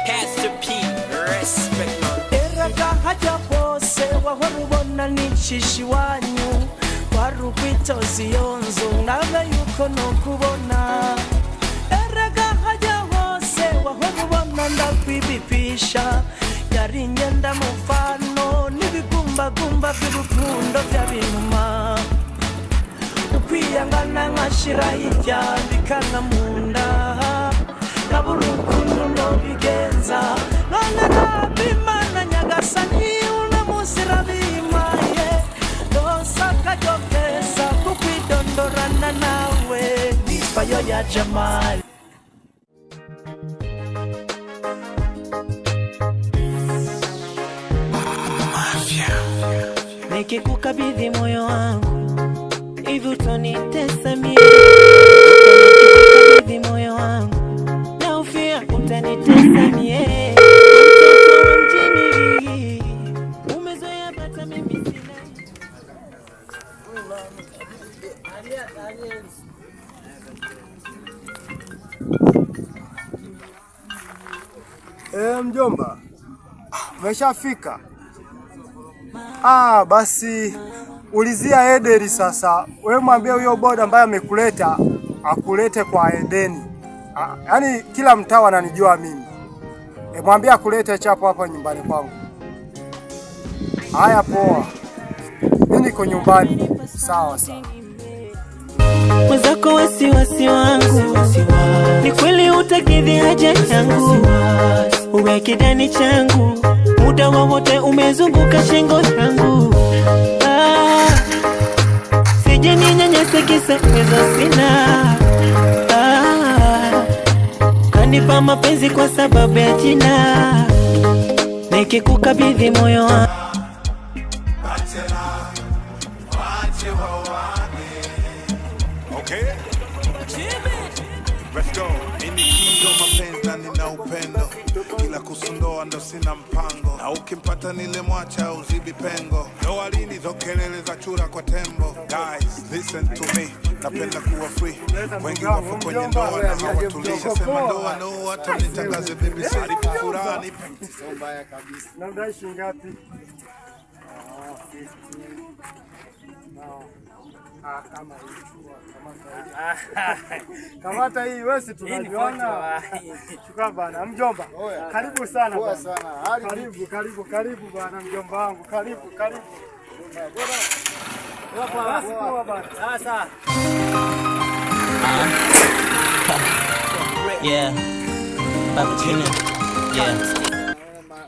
Pastor P, respect man. Erega hajya hose wahora ubona nicisha iwanyu, wari ukwitoza iyo nzu nawe yuko nukubona. Erega hajya hose wahora ubona ndakwibipisha, yari imyenda mufano n'ibigumbagumba by'urukundo by'abinuma ukwiyangana nkashira hirya bikana mu nda, nkabura ukuntu nobigenza. None rabimana Nyagasani, uno munsi rabimaye ndose akaryo keza kukwidondorana nawe, nitwa Yoya Jamali. Nikikukabidhi moyo wangu hivi utanitesa mie? Nikikukabidhi moyo wangu naufia utanitesa mie? Mtoto wa mjini umezoea bata, mimi sina. Mjomba, umeshafika? Ah, basi ulizia Edeni sasa. Wewe mwambie huyo boda ambaye amekuleta akulete kwa Edeni. Ah, yaani kila mtaa wananijua mimi. Mwambie akulete chapo hapa nyumbani kwangu. Haya, poa. Mimi niko nyumbani. Sawa sawa. Mwenzako wasiwasi wangu, ni kweli utakidhi haja yangu, uwe kidani changu, muda wowote umezunguka shingo yangu. Ah, sije ninyanyase kisa uwezo sina. Ah, kanipa mapenzi kwa sababu ya jina, nikikukabidhi moyo wangu. Okay. Let's go. Mimi kingo mapenzi na nina upendo, ila kuhusu ndoa ndo sina mpango, na ukimpata nilemwacha uzibi pengo. Ndoa lini zo kelele za chura kwa tembo. Guys, listen to me, napenda kuwa free. Wengi wapo kwenye ndoa na hawatulisha sema ndoa no, hata nitangaze BBC. Alipo furaha nipe. Sio mbaya kabisa. Namdai shilingi ngapi? Ah, 50. No. Ah, kama hii chukua, kamata hii. Kamata hii wewe, si tunajuana. Chukua bana, mjomba. Karibu sana Poa bana. sana. Hali Karibu, karibu, karibu bana mjomba wangu. Karibu, karibu. Basi poa bana. Yeah, Baba Junior. Yeah.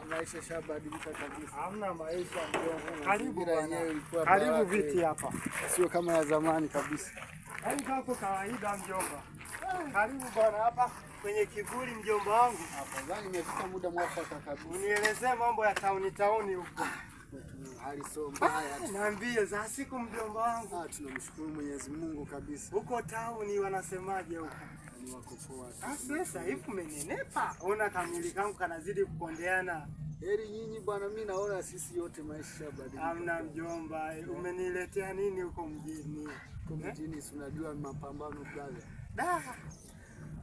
Maisha shabadilika kabisa. Hamna maisha mjomba. Karibu Mazingira bana. yenyewe ilikuwa Karibu baraka. viti hapa. Sio kama ya zamani kabisa. Karibu hapo kawaida mjomba. Karibu bwana hapa kwenye kivuli mjomba wangu. Afadhali imefika muda mwafaka kabisa. Unielezee mambo ya tauni tauni huko. Hali sio mbaya. Niambie za siku mjomba wangu. Ah, tunamshukuru Mwenyezi Mungu kabisa. Huko tauni wanasemaje huko? Ni wako poa. Ah, sasa hivi umenenepa. Ona kamili kangu kanazidi kukondeana. Heri nyinyi bwana, mimi naona sisi yote maisha shabadilika. Hamna mjomba, umeniletea nini huko mjini? Huko mjini si unajua mapambano brother. Da.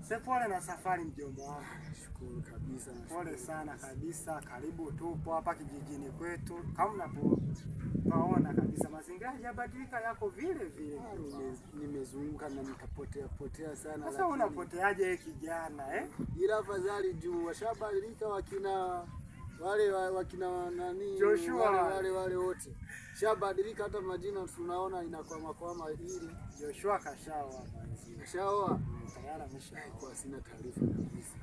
Se pole na safari mjomba wangu. Shukuru kabisa nashukuru. Pole sana kabisa. Karibu, tupo hapa kijijini kwetu. Kama unapoona kabisa mazingira hayajabadilika, yako vile vile. Ah, nimezunguka na nikapotea potea sana. Sasa lakini- unapoteaje kijana eh? Ila afadhali juu washabadilika wakina wale wakina nani Joshua. wale wote shabadilika, hata majina tunaona inakwama kwama, ili Joshua kashaoa. kashaoa. Tayari ameshaoa. Kwa sina taarifa kabisa.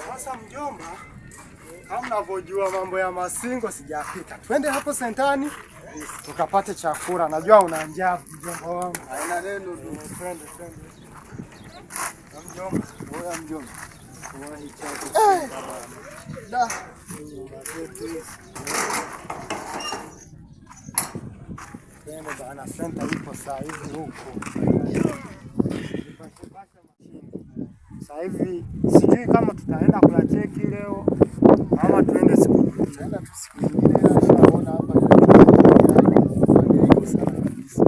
Sasa mjomba, kama mnavyojua mambo ya masingo sijafika. Twende hapo sentani tukapate chakula. Najua una njaa mjomba wangu. Haina neno tu. Twende, twende. Na mjomba. Oya mjomba. Da. Nyumba zetu hizi. Bwana senta ipo saa hizi huko. Sasa hivi sijui kama tutaenda kula cheki leo ama tuende siku nyingine. Tutaenda tu siku nyingine, ila nishaona hapa badiliko sana kabisa.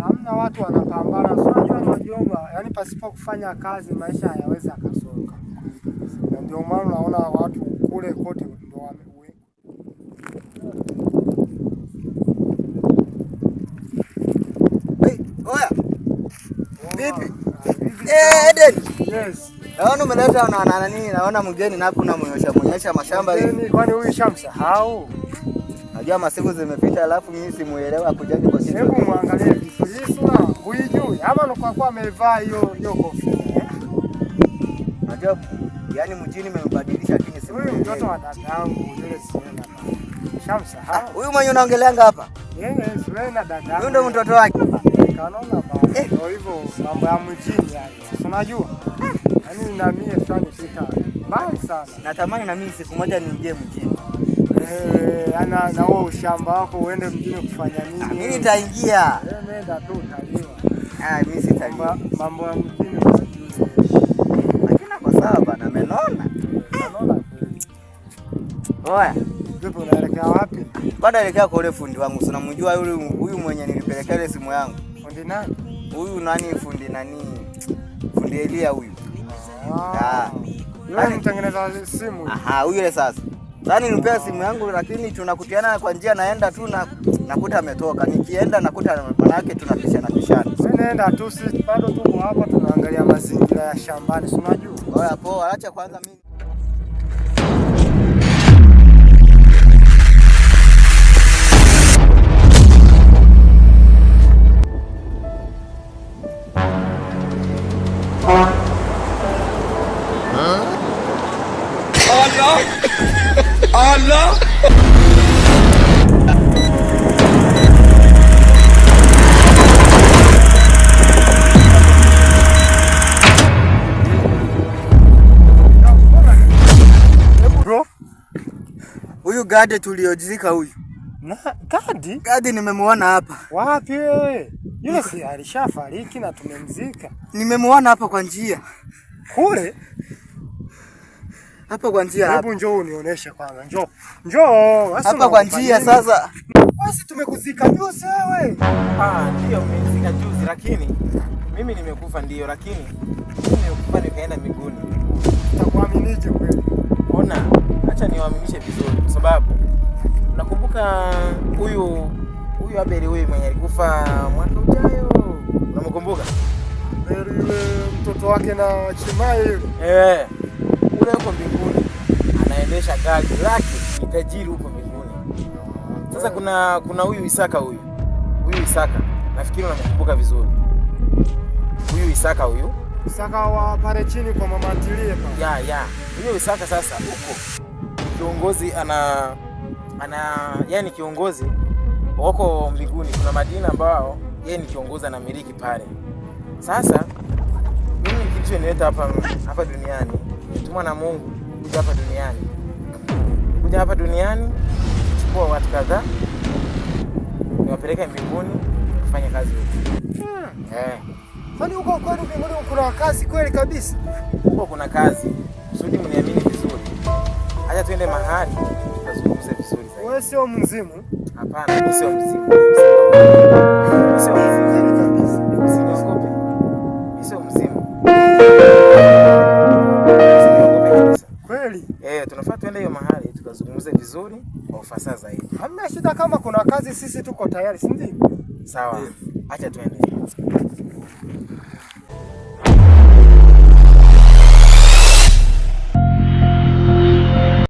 Hamna, watu wanapambana. Si unajua majomba, yani pasipo kufanya kazi maisha hayawezi akasonga. Na ndio maana unaona watu kule kote ndio wame Hey, oya. Vipi? Eh, Eden. Yes. Naona umeleta na nani? Naona mgeni na kuna muonyesha muonyesha mashamba hivi. Mgeni, kwani huyu shamsahau? Najua masiku zimepita alafu mimi simuelewa kujaje kwa kitu. Hebu muangalie vizuri. Hii sura huijui ama ni kwa kuwa amevaa hiyo hiyo kofia? Eh? Najua yani mjini imembadilisha lakini Huyu simuelewi. mtoto wa dadangu yule Zuena. Ah, Shamsahau. huyu mwenye unaongeleanga hapa. Yeye Zuena dadangu. Huyu ndo mtoto wake. Kanaona bana. Ndio hivyo mambo ya mjini yani. Si unajua? Yaani na mie shanifika mbali sana. Natamani na mimi siku moja niingie mjini. Eh, ana na huo ushamba wako uende mjini kufanya nini? Ah, mimi nitaingia. Wewe nenda tu utaliwa. Ah, mimi sitaliwa. Mambo ya mjini unajua. Lakini kwa sawa bana, amenona. Unaona kweli. Oya. Vipi unaelekea wapi? Bado elekea kwa ule fundi wangu. Si unamjua yule huyu mwenye nilipelekea ile simu yangu. Fundi nani? Huyu nani fundi nani? Fundi Elia huyu. Ah. Yule mtengeneza simu. Aha, huyu yule sasa. Sasa nilimpea simu yangu lakini tunakutiana kwa njia, naenda tu na nakuta ametoka. Nikienda nakuta manake tunapishana pishana. Sisi naenda tu, sisi bado tuko hapa tunaangalia mazingira ya shambani, si unajua? Oya poa, acha kwanza mimi. Bro, Huyu gadi tuliojizika huyu. na gadi Gadi nimemuona hapa. wapi wewe? Yule si alishafariki na tumemzika Nimemuona hapa kwa njia. kule. Hapa kwa njia hapa. Hebu njoo unionyeshe kwanza, njoo njoo. Sasa Hapa kwa njia sasa. Basi tumekuzika juzi wewe. Ah, ndio mmezika juzi, lakini mimi nimekufa ndio, lakini mimi nimekufa nikaenda mbinguni. Tutakuaminije kweli? Ona, acha niwaaminishe vizuri, kwa sababu nakumbuka huyu huyu Abeli huyu mwenye alikufa mwaka ujayo, unamkumbuka? Abeli yule mtoto wake na Chimai yule. Eh, ule yuko mbinguni anaendesha gari lake, ni tajiri huko mbinguni. Sasa kuna huyu Isaka huyu Isaka nafikiri unamkumbuka vizuri. Huyu Isaka huyu Isaka wa pale chini kwa mama ntilie pale. ya huyo Isaka sasa huko ni kiongozi ana yani kiongozi wako mbinguni. Kuna madini ambao yeye ni kiongozi anamiliki pale. Sasa mimi kilichonileta hapa duniani, nimetumwa na Mungu kuja hapa duniani, kuchukua watu kadhaa niwapeleke mbinguni kufanya kazi huko. Eh, Kwani huko kweli mbinguni kuna kazi kweli kabisa? huko kuna kazi, kusudi mniamini vizuri. Acha tuende mahali tuzungumze vizuri zaidi. Wewe sio mzimu. Hapana, mimi sio mzimu. Mimi sio mzimu. Kweli kabisa. Usiniogope. Mimi sio mzimu. Usiniogope kabisa. Kweli. Eh, tunafaa tuende hiyo mahali tukazungumze vizuri kwa ufasaha zaidi. Hamna shida kama kuna kazi, sisi tuko tayari, si ndio? Sawa. Acha tuende.